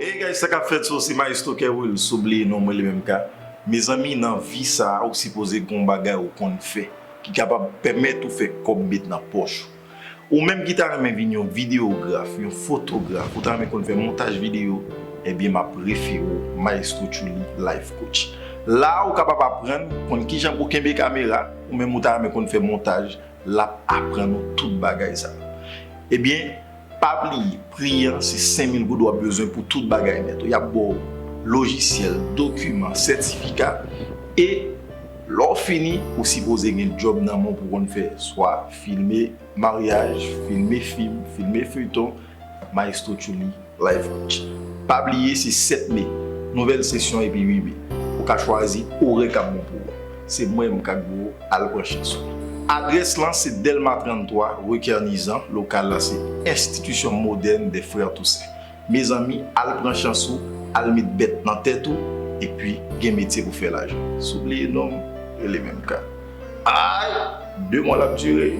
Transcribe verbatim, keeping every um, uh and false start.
Hey guys, sa k ap fèt? So, se Maestro Kerwill, sou bliye non mwen li menm ka. Mezanmi, nan vi sa a, ou sipoze gen yon bagay ou konn fè ki kapab pèmèt ou fè kòb met nan pòch ou. Ou menm ki ta renmen vin yon videograf, yon fotograf, ou ta renmen konn fè montaj videyo, ebyen m ap refere w Maestro Tchouli Life Coach. La a, ou kapab aprann konn kijan pou kenbe kamera, ou menm ou ta renmen konn fè montaj, l ap aprann ou tout bagay sa. Ebyen, pa bliye, pri an se senk mil goud w ap bezwen pou tout bagay nèt. Y ap ba w lojisyèl, dokiman, sètifika, e lè w fini, ou sipoze gen djòb nan men w pou konn fè, swa filme maryaj, filme fim, filme feyton, Maestro Tchouli Life Coach. Pa bliye, se sèt me, nouvèl sesyon, epi uit me. Ou ka chwazi orè k ap bon pou ou. Se mwen menm k ap di w, al pran chans ou. Adrès lan se Dèlma tranntwa, rue Kernizan. Lokal la se Institution Moderne des Frères Toussaint. Mezanmi, al pran chans ou, al met bèt nan tèt ou, epi gen metye pou fè lajan. Si w bliye non m, rele menm ka. Ay! De mwa l ap dire.